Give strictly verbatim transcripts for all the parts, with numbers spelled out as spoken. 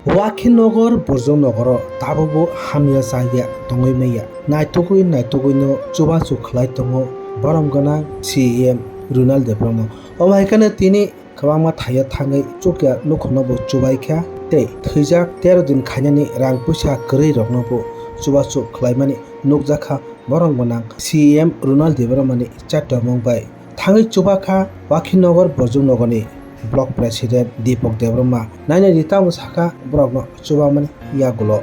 Wakhinogor Burjungnogoro tabukbo hamya chaya tongwi manya. Naitugwi naitugwino chubachu khlai tongo borom gwnang C E M Ronald Debbarma. Omo hai kheno tini kwbangma thaio thangwi chukya nukhunobo chubaikha tei thwijak tero din khainani rang puisa kwrwi roknobo chubachu khlaimani nukjakha borom gwnang C E M Ronald Debbarmani chatomung bai. Thangwi chubakha Wakhinogor Burjungnogorni Block President Deepak Debbarma. Nainai di tamo sakha borokno chubamani yagulo.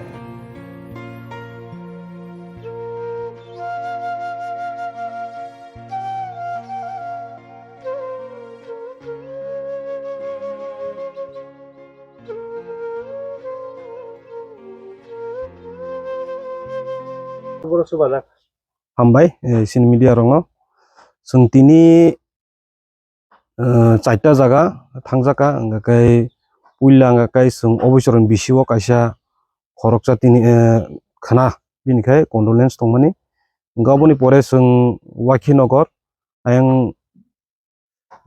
Hambai, eh, chini media rokno. Chwng tini, eh, chaita jaga thangjakha, hwnkha khe puila hwnkha khe chwng oboisorni bisio kaisa khoroksa tini, eh, khna, bini khe condolence tongmani. Hwnkha aboni pore chwng Wakhinogor, ayang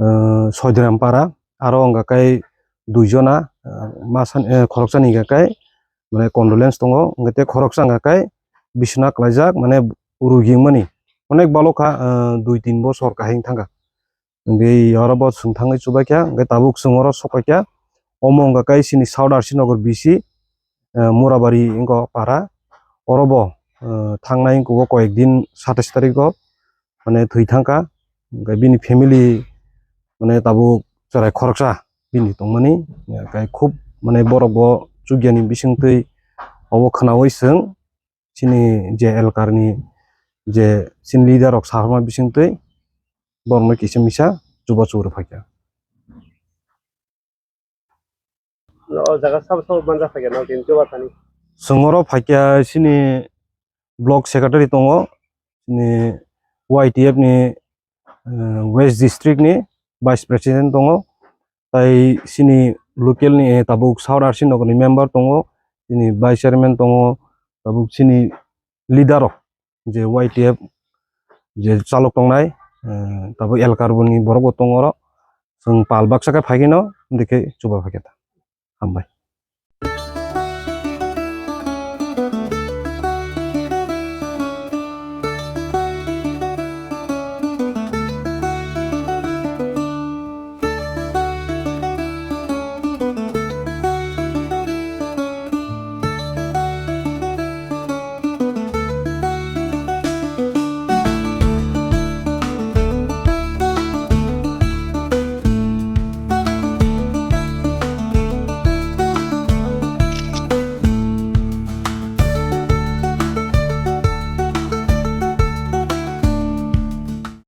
eh, Soidiram para, aro hwnkha khe duijona, eh, ma san-, eh, khoroksani hwnkha khe, mane, condolence tongo, hwnkha tei khoroksa hwnkha khe biswna klaijak, mane, rugi wngmani onek balokha, eh, dui tin bosor kahing thangkha. Hwnkhe oro bo chwng thangwi chubaikha, hwnkhe tabuk chwng oro sokpaikha, omo hwnkha khe chini South R C Nagar B C, eh, Murabari wngkha para, oro bo, eh, thangnai wngkha o koyek din satais tarikh o, mane, thwi thangkha, hwnkhe bini family, mane, tabuk chwrai khoroksa bini tongmani, hwnkhe khub, mane, borok bo chukyani bisingtwi obo khwnawi chwng chini je elkar ni je chini leader rok saharma bisingtwi borokno kisa misa chubachu rwphaikha. O jaga sabo sabo manja phaikha no tin chuba thani. Chwng oro phaikha chini block secretary tongo, chini Y T F ni, eh, West District ni Vice President tongo, tai chini local ni, eh, tabuk South R C Nagar ni member tongo, chini Vice Chairman tongo, tabuk chini leader rok je Y T F je chalok tongnai, eh, tabuk elkar boni borok bo tongo oro. Chwng pal baksa khe phaikhe no, hwnkhe chuba phaikhe ta. Hambai.